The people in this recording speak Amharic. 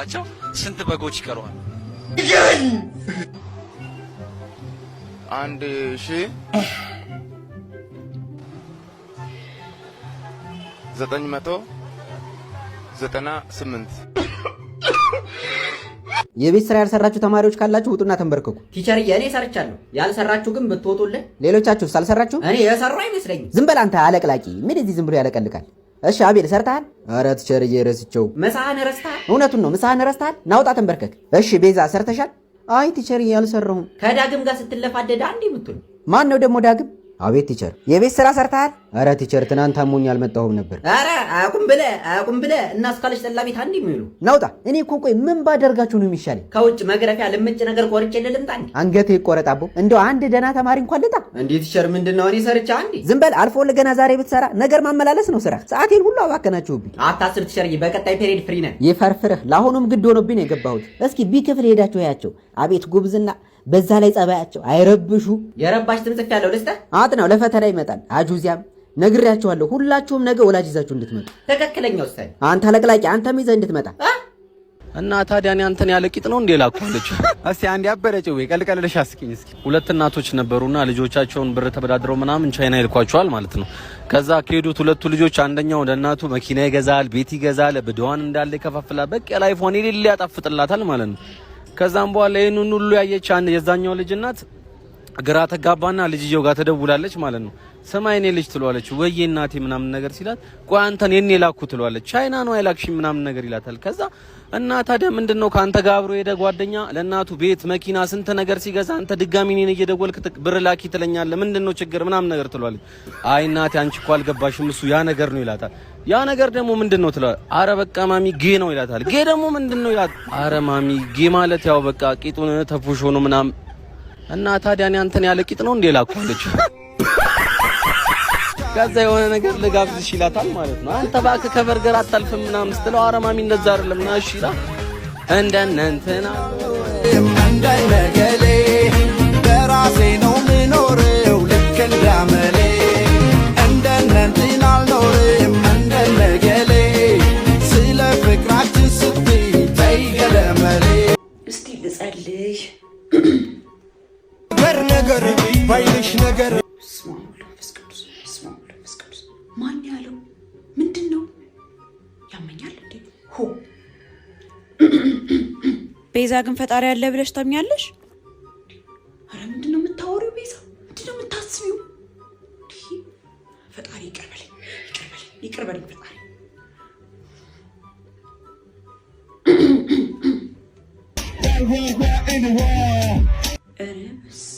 ብትበላቸው ስንት በጎች ይቀረዋል? 1998። የቤት ስራ ያልሰራችሁ ተማሪዎች ካላችሁ ውጡና ተንበርከኩ። Teacher ዬ፣ እኔ ሰርቻለሁ። ያልሰራችሁ ግን ብትወጡልን። ሌሎቻችሁስ አልሰራችሁ? እኔ የሰሩ አይመስለኝም። ዝም በል አንተ አለቅላቂ። ምን እዚህ ዝም ብሎ ያለቀልቃል? እሺ አቤል ሰርተሃል? ኧረ teacher ዬ ረስቸው። ምሳህን ረስተሃል? እውነቱን ነው። ምሳህን ረስተሃል? ናውጣ ተንበርከክ። እሺ ቤዛ ሰርተሻል? አይ teacher ዬ አልሰራሁም። ከዳግም ጋር ስትለፋደድ አንዴ የምትሉ። ማን ነው ደግሞ ዳግም? አቤት teacher። የቤት ስራ ሰርተሃል? ኧረ teacher ትናንት አሞኝ አልመጣሁም ነበር። ኧረ አያውቁም ብለህ አያውቁም ብለህ እና እስካለች ጠላ ቤት አንዴ የሚሉ። ናውጣ። እኔ እኮ ቆይ ምን ባደርጋችሁ ነው የሚሻለኝ? ከውጭ መግረፊያ ልምጭ ነገር ቆርጬ ልምጣ እንዴ? አንገትህ ይቆረጥ አቦ። እንደው አንድ ደህና ተማሪ እንኳን ልጣ። እንዴ teacher ምንድን ነው? እኔ ሰርቻ አንዴ። ዝም በል። አልፎ ገና ዛሬ ብትሰራ ነገር ማመላለስ ነው ስራ። ሰዓቴን ሁሉ አባከናችሁብኝ። አታስብ teacher ዬ፣ በቀጣይ period free ነን። ይፈርፍርህ። ለአሁኑም ግድ ሆኖብኝ ነው የገባሁት። እስኪ B ክፍል ሄዳችሁ ያቸው። አቤት ጉብዝና! በዛ ላይ ጸባያቸው አይረብሹ። የረባሽ ትምጽፍ ያለው ልስጠህ። አጥናው፣ ለፈተና ይመጣል። አጁዚያም ነግሬያችኋለሁ። ሁላችሁም ነገ ወላጅ ይዛችሁ እንድትመጡ። ትክክለኛ ውሳኔ። አንተ አለቅላቂ፣ አንተም ይዘህ እንድትመጣ። እና ታዲያ እኔ አንተን ያለ ቂጥ ነው እንዴ ላኩ አለች። እስቲ አንድ ያበረ ጭዌ ቀልቀልልሽ አስቂኝ እስኪ። ሁለት እናቶች ነበሩና ልጆቻቸውን ብር ተበዳድረው ምናምን ቻይና ይልኳቸዋል ማለት ነው። ከዛ ከሄዱት ሁለቱ ልጆች አንደኛው ለእናቱ መኪና ይገዛል፣ ቤት ይገዛል፣ ብድዋን እንዳለ ይከፋፍላል። በቃ life ፏን የሌለ ያጣፍጥላታል ማለት ነው። ከዛም በኋላ ይህንን ሁሉ ያየች አንድ የዛኛው ልጅ እናት ግራ ተጋባና ልጅየው ጋር ተደውላለች ማለት ነው። ስማ የኔ ልጅ ትለዋለች። ወይዬ እናቴ ምናምን ነገር ሲላት፣ ቆይ አንተን የኔ ላኩ ትለዋለች። ቻይና ነው አይላክሽም ምናምን ነገር ይላታል። ከዛ እና ታዲያ ምንድነው ከአንተ ጋር አብሮ የሄደ ጓደኛ ለእናቱ ቤት፣ መኪና፣ ስንት ነገር ሲገዛ አንተ ድጋሚ እኔን እየደወልክ ብር ላኪ ትለኛለህ። ምንድነው ችግር ምናምን ነገር ትለዋለች። አይ እናቴ አንቺ እኮ አልገባሽም እሱ ያ ነገር ነው ይላታል። ያ ነገር ደግሞ ምንድነው ትለዋለች። አረ በቃ ማሚ gay ነው ይላታል። Gay ደግሞ ምንድነው ይላታል። አረ ማሚ gay ማለት ያው በቃ ቂጡን ተፉሾ ነው ምናምን። እና ታዲያ እኔ አንተን ያለ ቂጥ ነው እንዴ ላኩ አለች። ከዛ የሆነ ነገር ልጋብዝሽ ይላታል ማለት ነው። አንተ እባክህ ከበርገር አታልፍም ምናምን ስትለው ኧረ ማሚ እንደዛ አይደለም ና እሺ ይላል። እንደነ እንትና እንደነገሌ በራሴ ነው ምኖረው ልክ እንዳመሌ፣ እንደነ እንትና አልኖርም እንደነገሌ፣ ስለ ፍቅራችን ስትይ ተይ ገለመሌ። እስቲ ልጸልይ። ነገር ባይልሽ ነገር። በስመ አብ ወወልድ ወመንፈስ ቅዱስ፣ በስመ አብ ወወልድ ወመንፈስ ቅዱስ። ማን ያለው ምንድን ነው? ያመኛል እንዴ? ሆ። ቤዛ ግን ፈጣሪ አለ ብለሽ ታምኛለሽ? ኧረ ምንድን ነው የምታወሪው ቤዛ? ምንድን ነው የምታስቢው? ፈጣሪ ይቅር በለኝ፣ ይቅር በለኝ፣ ይቅር በለኝ ፈጣሪ። ኧረ በስመ